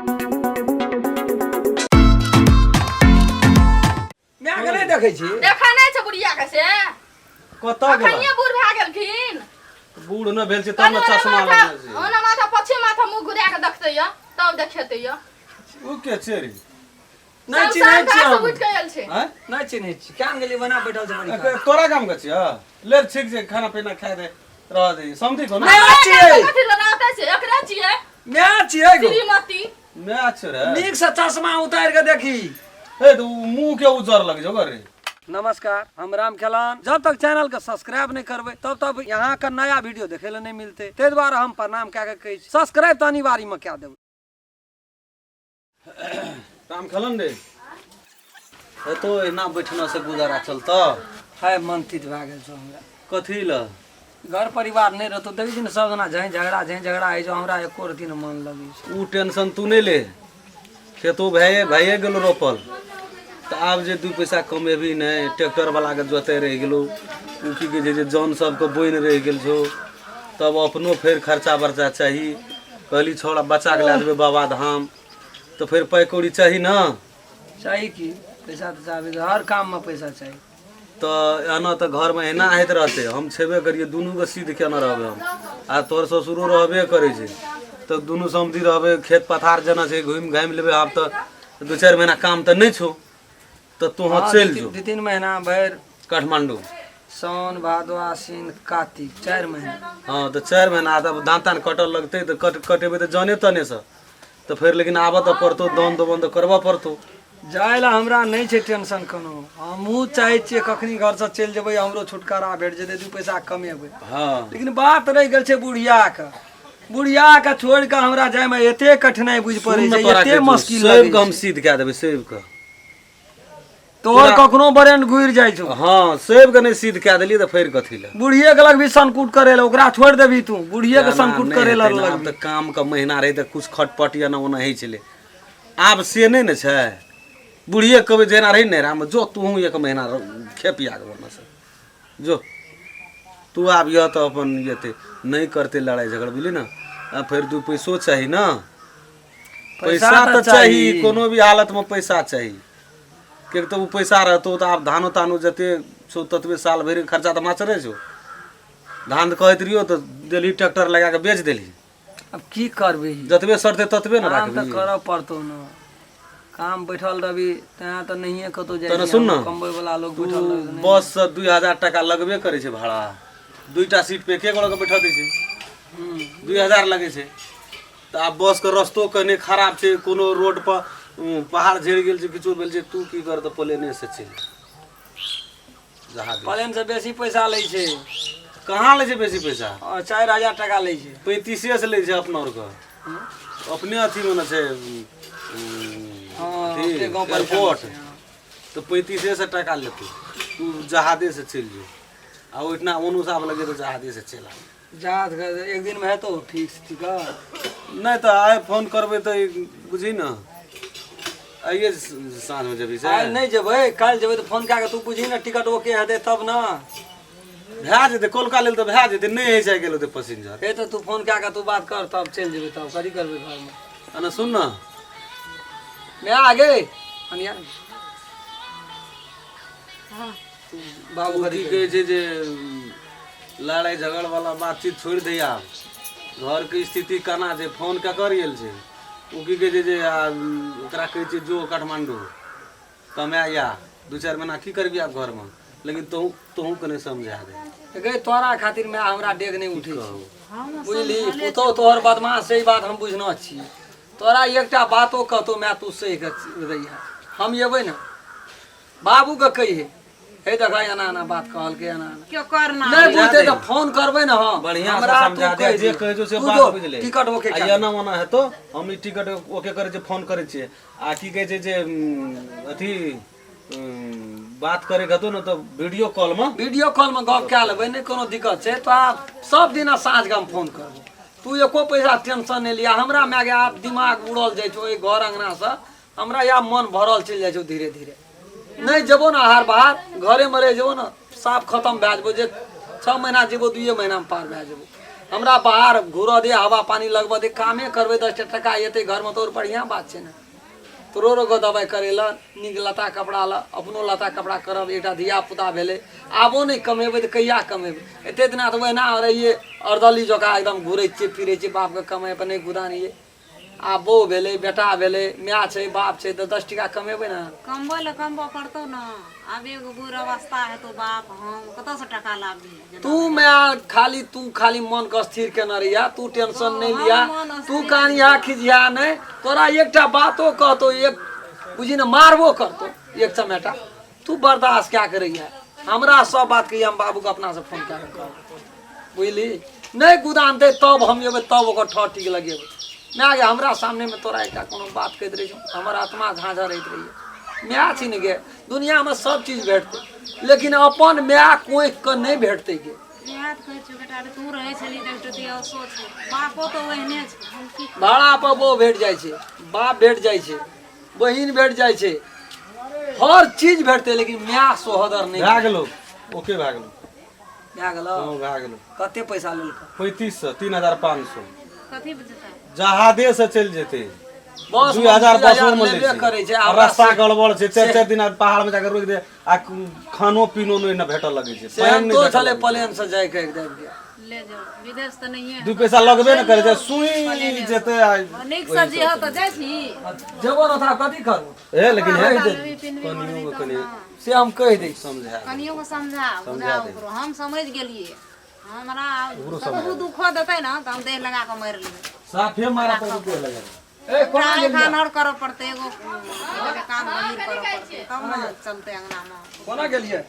माय के नहि देखै छी? देखा नहि छै बुढ़िया के से। कतऽ गेल? अखनिये बूढ़ भए गेलखिन। बूढ़ न भेल छै तब ने चश्मा लगने छै। ओना माथा पछे माथा मुँह घुरा के देखते या तब देखेते या। उ के छै रे? नहि चिन्है छियै हम। उठि के आयल छै। आँय? नहि चिन्है छी। केहन गेलियै बना बैठल छै बड़ी काल। तोरा गाम के छियै? ले ठीक छै, खाना पीना खाय दे, रह दे। समझी को ना? माय छियै। कथी लए रहतै छै? एकरे छियै। माय छियै गो। श्रीमती। माय छै रे। नीक से चश्मा उतारि के देखी। ए तो मुंह के उजर लग जो रे। नमस्कार, हम राम खेलान। जब तक चैनल के सब्सक्राइब नहीं करबे तब तक यहाँ के नया वीडियो देखे ले नहीं मिलते, ते दुआरे हम प्रणाम कए के कहै छी सब्सक्राइब तऽ अनिवार्य में कए देबै। राम खेलन रे, हे तो एना बैठना से गुजारा चलता है। मन तीत भए गेल छौ हमरा। कथी ल? घर परिवार नहीं रहतो देखै छी ने, सब जना झै झगड़ा झै झगड़ा होइ छौ, हमरा एको रत्ती ने मन लगै छै। उ टेंशन तू नहीं ले, खेतो भए भए गेलो रोपल, तऽ आब जे 2 पैसा कमेबी नहि, ट्रैक्टर वाला के जोते रहि गेलो, उ की कहै छै जे जन सबके बोनि रहि गेल छौ, तब अपनो फेर खर्चा बर्चा चाही। कहली छोड़ा बच्चा के लए जेबै बाबा धाम, तऽ फेर पाइ कौड़ी चाही ने। चाही की, पैसा तऽ चाहबे, हर काम में पैसा चाही। तऽ एना तऽ घरमे एना होइत रहतै, हम छेबे करियै, दुनूके सिद्ध केने रहबै हम, आ तोहर ससुरो रहबे करै छै, तऽ दुनू समधी रहबै, खेत पथार जेना छै घुमि घामि लेबै। आब तऽ 2-4 महीना काम तऽ नहि छौ, तऽ तोहँ चलि जो। 2-3 महीना भरि काठमांडू। साउन भादो आश्विन कार्तिक 4 महीना। हँ तऽ 4 महीना, तब धान तान कटल लगतै तऽ कटेबै तऽ जने तनेसँ तऽ फेर, लेकिन आबऽ तऽ पड़तौ, दान दोबन तऽ करबऽ पड़तौ। जाय लए हमरा नहि छै टेंशन कोनो, हमहूँ चाहै छियै कखनी घरसँ चलि जेबै, हमरो छुटकारा भेट जेतै, 2 पैसा कमेबै। हँ, लेकिन बात रहि गेल छै बुढ़ियाके, बुढ़ियाके छोड़ि कऽ हमरा जायमे एते कठिनाइ बुझि पड़ै सुन ने छै, तोरा एते कहै छौ, मुश्किल सेब लगै के हम छै। सिद्ध कए देबै सेब के। तोहर कखनो ब्रेंड घुरि जाइ छौ। हँ, सेब के नहि सिद्ध कए देलियै तऽ फेर कथी लए? बुढ़िए के लगबी सनकुट करे लए, ओकरा छोड़ि देबी तू, बुढ़िए के ना, सनकुट नहि करे लए हेतै ने, आब लगबी। तऽ काम के महीना रहै तऽ कुछ खटपट एना ओना होइ छलै, आब से नहि ने छै। बुढ़िए कहबै जेना रहै ने राम, जो तूहूँ 1 महीना खेपिया के ओन्नसँ जो तू आबिह तऽ अपन जेतै, नहि करतै लड़ाइ झगड़, बुझली ने। आ फेर 2 पैसो चाही ने। पैसा तऽ चाही, कोनो भी हालतमे पैसा चाही, किएक तऽ ओ पैसा रहतौ तऽ आब धानो तानो जते छौ ततबे साल भरिके खर्चा तऽ माचरे छौ। धान तऽ कहैत रहियौ तऽ देलही ट्रैक्टर लगा कऽ बेच देलही। अब की करबी? जतबे सड़तै ततबे ने काम तऽ राखबी। करऽ पड़तौ ने, काम बैठल रहबी तेँ तऽ नहिए कतौ जाइ तने छी। सुन ने, कमबै वाला लोग तू बैठल रहै नहि। बस से 2000 टाका लगबे करै छै भाड़ा, 2टा सीट पे एके गोड़ा के बैठा दै छै। 2000 लगै छै तऽ आब बसके रस्तो कने खराब छै, कोनो रोड पर पहाड़ झड़ि गेल छै, किछो भेल छै, तू की कर तऽ प्लेने से चलि जहाज। प्लेन से बेसी पैसा लै छै। कहाँ लै छै बेसी पैसा? 4000 टाका लै छै। 35 से लै छै अपना आरके, अपने अथीमे ने छै हँ, अथी, अपने गाँव पर एयरपोर्ट तऽ 35 से टाका लेतै। तू जहाजे से चलि जो, आ ओहिठिना ओनू से आब लगे तऽ जहाजे से चलि आब। जहाज के एक दिन में हेतौ फिक्स टिकट? नहि तऽ आइ फोन करबै तऽ बुझही ने आइए साँझमे जेबही से। आइ नहि जेबै, काल्हि जेबै तऽ फोन कए कऽ तू बुझही ने टिकट ओके हेतै तब ने। भए जेतै, कोलका लेल तऽ भए जेतै, नहि होइ छै आइ काल्हि ओते पैसेंजर। हे तऽ तू फोन कए कऽ तू बात कर, तब चलि जेबै, तब कथी करबै घरमे? आ सुन ने। मैं आ गए अनिया बाबू। ओ कथी की कहै छै जे लड़ाइ झगड़ वाला बातचीत छोड़ि दे। आब घरके स्थिति केना छै, फोन ककर गेल छै? ओ की कहै छै जे ओकरा कहै छै जो काठमांडू कमाए या 2-4 महीना, की करबी आब घरमे? लेकिन तोहूँ तोहूँ कने समझा दे। गे, तोरा खातिर मैं हमरा डेग नहि उठै छै। कहू। बुझली, पुतहु तोहर बदमाश छै, ई बात हम बुझना छी। तोरा एकटा बातो कहतौ माय, तू सही के रहिहे। हम एबै ने, बाबूके कहिहे, हे देख एना एना बात कहलकै, एना एना। क्यों करना? नहि बुझतै दे। तऽ फोन करबै ने हम। बढ़िया से हमरा तू समझा दे कहि जे दे। कहै छौ से तू बात जो, बुझले टिकट ओके आ कए दे। एना ओना हेतौ, हम ई टिकट ओके करै छियै, फोन करै छियै। आ की कहै छै जे अथी बात करे के हेतौ ने तऽ वीडियो कॉल मे। वीडियो कॉल में गप कए लेबै, नहि कोनो दिक्कत छै। तो आब सब दिना साँझ के हम फोन करबो, तू एको पैसा टेंशन नहि लिया। हमरा माय गे आब दिमाग उड़ल जाइ छौ एहि घर अंगना से, हमरा या मन भरल चलि जाइ छौ धीरे धीरे। नहि जेबो ने आहार बाहर, घरे मे रहि जेबो ने, साफ खतम भए जेबो। जे 6 महीना जेबो 2 महीना मे पार भए जेबो। हमरा बाहर घूरऽ दे, हवा पानी लगबऽ दे, कामे करबै, 10 टका एतै घरमे तऽ आओर बढ़िआँ बात छै ने। तोरो रोग दबाइ करै लए, नीक लत्ता कपड़ा लए, अपनो लत्ता कपड़ा करब। एकटा धिया पुता भेलै, आबो नहि कमेबै तऽ कहिया कमेबै? एते दिना तऽ ओहिना रहियै, अर्दली जकाँ एकदम घुरै छियै फिरै छियै, बापके कमाइ पर नहि गुदानियै। आब बहु भेलै, बेटा भेलै, माय छै, बाप छै, तऽ 10 टका कमेबै ने। कमबै लए कमबऽ पड़तौ ने। आब एगो बूढ़ अवस्था हेतौ बाप, हम कतऽसँ टका लाबी? तू माय खाली, तू खाली मन के स्थिर केने रहिया, तू टेंशन नहि लिया, तू कानिया खिझिया नहि। तोरा एकटा बातो कहतो, एक बुझी ने मारबो करतो एक चमेटा, तू बर्दाश्त क्या करैया। हमरा सब बात कहिया, हम बाबूके अपना से फोन कए कऽ कहब, बुझली? नहि गुदानतै तब हम एबै, तब ओकर ठह टीक लगेबै। माय गे, हमरा सामनेमे तोरा एकटा कोनो बात कहैत रहै छौ, हमर आत्मा झाँझर रहैत रहैए। माय छी ने गे, दुनियामे सब चीज भेटतै लेकिन अपन माय कोखिके नहि भेटतै गे। इएह तऽ कहै छियौ बेटा रे, तू रहै छलही तऽ एकटा दियासो छै, बापो तऽ ओहने छै, हम की करी? भाड़ा पर बो भेट जाइ छै, बाप भेट जाइ छै, बहिन भेट जाइ छै, हर चीज भेटतै लेकिन माय सोहदर नहि। भए गेलौ, ओके भए गेलौ। भए गेलौ? हँ, भए गेलौ। कते पैसा लेलकौ? 3500, 3500। कथी बुझतै? जहाजे से चलि जेतै। बस 2000 बसो में लेबे करै छै। आ रास्ता गड़बड़ छै, चारि चारि दिन पहाड़ में जाके रोकि दे आ खानो पीनो नहि ने भेटऽ लगै छै, पानि नहि सेहनतो भेटऽ छलै लगै छै। प्लेन से जाय के एकदम के ले जाओ विदेश तऽ नहिए। दू पैसा लगबे ने करै छै, सुई जेतै आ नीक से जे तऽ जाइ छी। जेबो न था, कथी करबो? ए लेकिन हे लेबही, पिन्हबी, कनियो कनि से हम कहि दै छी। समझा कनियो के समझा बुझा ओकरो, हम समझ गेलियै। हमरा कतबो दुखो देतै ने तऽ हम देह लगा कऽ मरि लेबै। साफे मारा पर रुपये लगा। ए कोना कान गेलियै? कान आओर करऽ पड़तै, एगो एगो कान बहिर करऽ पड़तै तब ने चलतै अंगनामे। कोना गेलियै?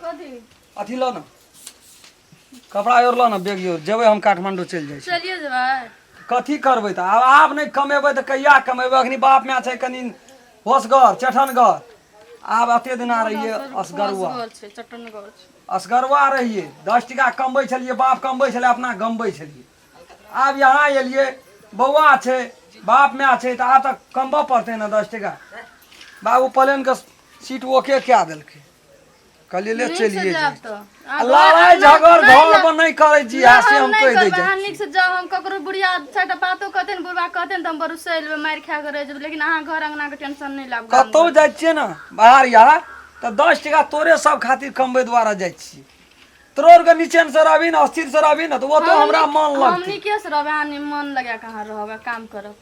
कथी? अथी लऽ ने, कपड़ा और लऽ ने, बैग और। जेबै हम काठमांडू चलि जाइ छी। चलिए जेबै? कथी करबै तऽ? आब आब नहि कमेबै तऽ कहिया कमेबै? अखनी बाप माय छै कनि होशगर चठनगर, आब एते दिना रहियै असगरुआ। होशगर छै, चटनगर छै। असगरुआ रहियै, 10 टका कमबै छलियै, बाप कमबै छलै, अपना गमबै छलियै। आब यहाँ एलियै, बौआ छै, बाप माय छै, तऽ आब तऽ कमबऽ पड़तै ने 10 टका। बाबू प्लेनके सीट ओके कए देलकै, कहलियै ले नीक से चलिए जायब जाइ। तऽ आ लड़ाइ झगड़ घर पर नहि करै छी, से हम नहि कहि दै करबै। अहाँ जाइ। नीक से जाउ। हम ककरो बुढ़िया चारिटा बातो कहते ने, बुढ़बा कहते ने तऽ हम बड़ रुसै लेबै, मारि खा कऽ रहि जेबै, लेकिन अहाँ घर अंगना के टेंशन नहि लाब। कतहु जाइ छियै ने बाहर यार तऽ 10 टका तोरे सब खातिर कमबै दुआरे जाइ छियै। तोरो आरके निचेन से रहबी ने, अस्थिर से रहबी ने, तऽ ओतौ हमरा मन हम लगतै। नीके से रहबै, अहाँ मन लगा कऽ अहाँ रहबै, काम करब।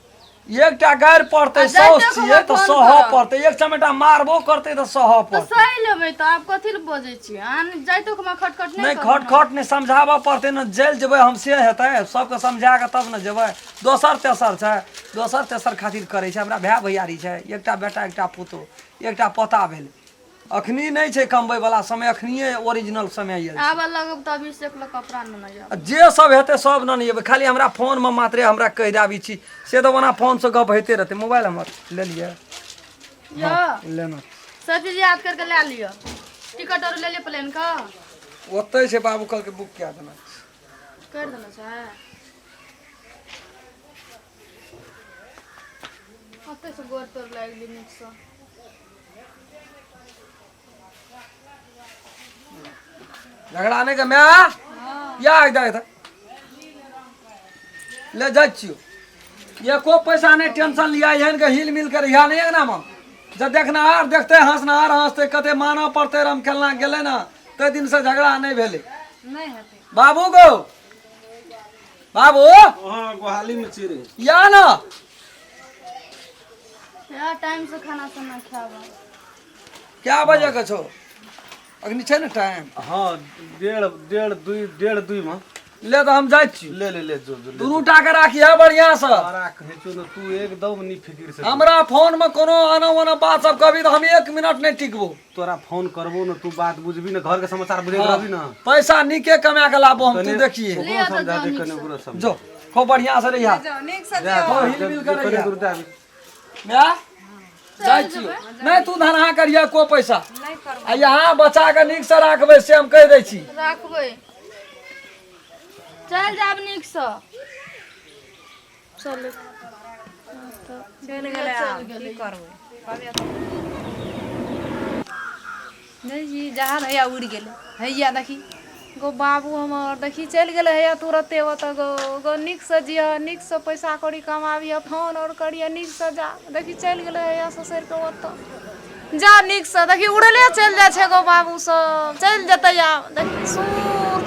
एकटा गारि पड़तै, आ जाइते साउस छियै हमरा तऽ फोन सहऽ करब। पड़तै, एक चमेटा मारबो करतै तऽ सहऽ तऽ पड़तै। सही लेबै तऽ आब कथी लए बजै छियै? अहाँ जाइतो हमरा खटखट नहि नहि करू खट ने। खट नहि, समझाबऽ पड़तै ने। जेल जेबै हम से हेतै? सबके समझा कऽ तब ने जेबै। दोसर तेसर छै, दोसर तेसर खातिर करै छै। हमरा भाय भैयारी छै, एकटा बेटा, एकटा पुतोह, एकटा पोता भेलै। अखनी नहि छै कमबै वाला समय, अखनिये ओरिजिनल समय आयल छै। आबऽ लगब तऽ अभिषेक लए कपड़ा नेने जायब। आ जे सब हेतै सब ने एबै, खाली हमरा फोनमे मात्रे हमरा कहि देबी छी से तऽ ओना फोनसँ गप होइते रहतै। मोबाइल हमर लेलियै? यौ लेना। सब चीज याद करके लए लिअ। टिकट और ले लिअ प्लेन के। ओतहि छै, बाबू कहलकै बुक कए देना। कर देने छै। ओतहि से गोर तोर लागि गेलै नीकसँ। झगड़ा नहि के माय या इधर इधर ले जाइ छियौ। एको पैसा नहि टेंशन लिया, एहन के हिल मिल के रहिया नहि अंगनामे। जब देखनाहार देखतै, हँसनाहार हँसतै, कते मानऽ पड़तै। रम खेलना गेलै ने ताहि दिनसँ झगड़ा नहि भेलै। नहि हेतै। बाबू गो बाबू। हाँ, गोहाली में चिड़ै। या ने। या टाइम से खाना साना खाबऽ। क्या बजे के छौ? अखनी छै ने टाइम? हाँ, डेढ़ डेढ़ दुई, डेढ़ दुई में। ले तऽ हम जाइ छी। ले ले ले, जो जो ले। दुनू टा के राखिहे बढ़िआँ से। बड़ा कहै छौ ने, तू एकदम नी फिकिर से। हमरा फोन में कोनो आना ओना बात सब कहबी तऽ हम 1 मिनट नहि टिकबो। तोरा फोन करबो ने, तू बात बुझबी ने, घर के समाचार बुझैत रहबी ने। पैसा नीके कमा के लाबो हम, तू कने देखिए। ओकरो ले आ तऽ समझा जाउ दे नीक कने से। ओकरो समझा। जो, खूब बढ़िआँ से रहिया। जाउ नीक से। जा, खूब हिल मिल के कने रहिया। दूर जा। माय जाइ छियौ। नहि तू धनहा करिया को पैसा नहि करबै। आ यहाँ बचा के नीक से राखबै से हम कहि दै छी। राखबै, चलि जायब नीकसँ, चलू। चलि गेलै, आब की करबै? कहबै नहि जी, जहाज हैया उड़ि गेलै, हैया देखी। गो बाबू हमर देखी चलि गेलै हैया तुरते ओतऽ गो गो नीकसँ जियह नीकसँ पैसा कौड़ी कमाबिह फोन आओर करिह नीकसँ जा देखी चलि गेलै हैया ससरि कऽ ओतऽ जा नीकसँ देखी उड़ले चलि जाइ छै गो बाबू सब चलि जेतै आब देखी सुर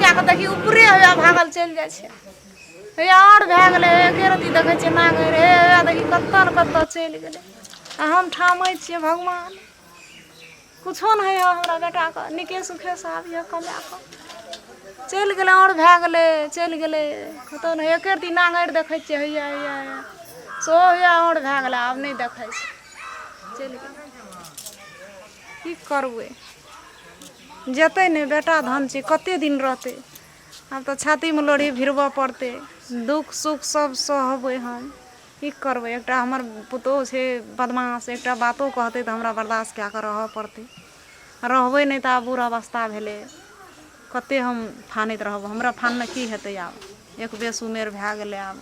कए कऽ देखी ऊपरे हैया भागल चलि जाइ छै हैया आओर भए गेलै एके रत्ती देखै छियै नांगरि हे हैया देखी कतऽ ने कतऽ चलि गेलै आ हम ठामै छियै भगवान कुछो नहि होइए हमरा बेटाके नीके सुखेसँ आबिहे कमाए कऽ चलि गेलै आओर भए गेलै चलि गेलै कतहु नहि एके रत्ती नाङ्गरि देखै छियै हैया हैया हैया सेहो हैया आओर भए गेलै आब नहि देखै छै चलि गेलै की करबै जेतै नहि बेटा धन छै कतेक दिन रहतै आब तऽ छातीमे लोढ़ी भिड़बऽ पड़तै दुःख सुख सब सहबै हम की करबै एकटा हमर पुतोहु छै बदमाश एकटा बातो कहतै तऽ हमरा बर्दाश्त कए कऽ रहऽ पड़तै रहबै नहि तऽ आब बुढ़ अवस्था भेलै कते हम फानैत रहब हमरा फानने की हेतै आब एक बेस उमेर भए गेलै आब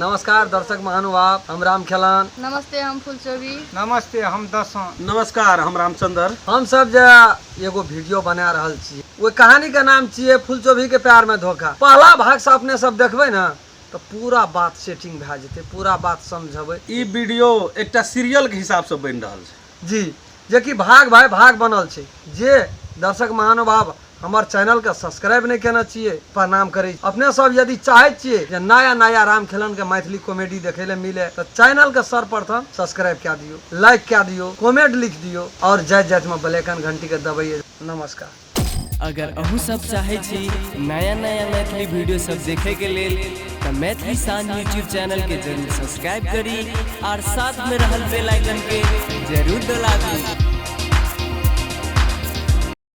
नमस्कार दर्शक महानुभाव, हम राम खेलान। नमस्ते, हम फुलचोबी। नमस्ते, हम दसों। नमस्कार, हम रामचंद्र। हम सब जे एगो वीडियो बना रहल छी ओहि कहानी के नाम छियै फुलचोभी के प्यार में धोखा। पहला भाग से अपने सब देखबै ने तऽ पूरा बात सेटिंग भए जेतै, पूरा बात समझबै। ई वीडियो एकटा सीरियल के हिसाब से बनि रहल छै जी, जेकि भाग भाई भाग बनल छै। जे दर्शक महानुभाव हमर चैनल के सब्सक्राइब नहीं केने छियै, प्रणाम करै छी। अपने सब यदि चाहै छियै जे नया नया राम खेलन के मैथिली कॉमेडी देखै ले मिले तऽ चैनल के सर्वप्रथम सब्सक्राइब कए दियौ, लाइक कए दियौ, कमेंट लिख दियौ और जाइत जाइत में बेल आइकन घंटी के दबैयै। नमस्कार। अगर अहूँ सब चाहै छी नया नया मैथिली वीडियो सब देखे के लेल तऽ मैथिली शान यूट्यूब चैनल के जरूर सब्सक्राइब करी और साथ में रहल बेल आइकन के जरूर दबाबी।